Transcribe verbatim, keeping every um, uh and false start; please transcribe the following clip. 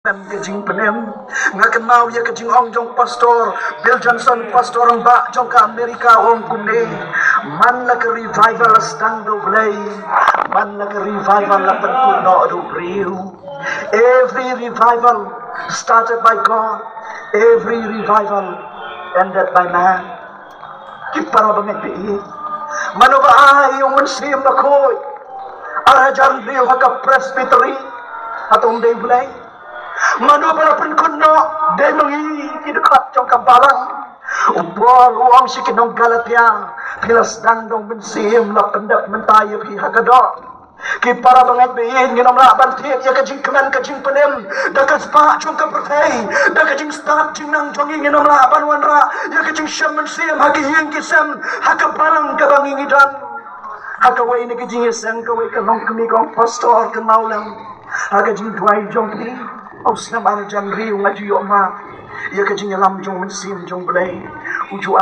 Ka jingpynim, nga kynmaw ïa ka jingong jong Pastor Bill Johnson, Pastor rangbah jong ka America, ong kumne: Man la ka revival la sdang da U Blei, man la ka revival la pynkut noh da u briew. Every revival started by God, every revival ended by man. Ki para bangeit ba ïeit, mano ba ai ïa u Mynsiem Bakhuid ar hajar hynriew ha ka Presbytery? Hato ym dei U Blei? Mano ba la pynkut noh? Dei ma ngi ki dkhot jong ka balang. U Paul u ong sha ki nong Galatia: Phi la sdang da u Mynsiem, la pyndep mynta ïa phi ha ka doh. Ki para bangeit ba ïeit, ngin ym lah ban thied ïa ka jingkmen ka jingpynim da ka spah jong ka pyrthei, da ka jingstad jingnang jong ngi. Ngin ym lah ban wanrah ïa ka jingshem mynsiem ha ki ïing ki sem, ha ka balang kaba ngi ngi don. Ha kawei na ka jingïaseng, kawei ka longkmie ka ong: Pastor, kynmaw lem, ha ka jingduwai jong phi, ha u snem ar hajar hynriew nga ju ïoh map ïa ka jingïalam jong u Mynsiem jong U Blei. U ju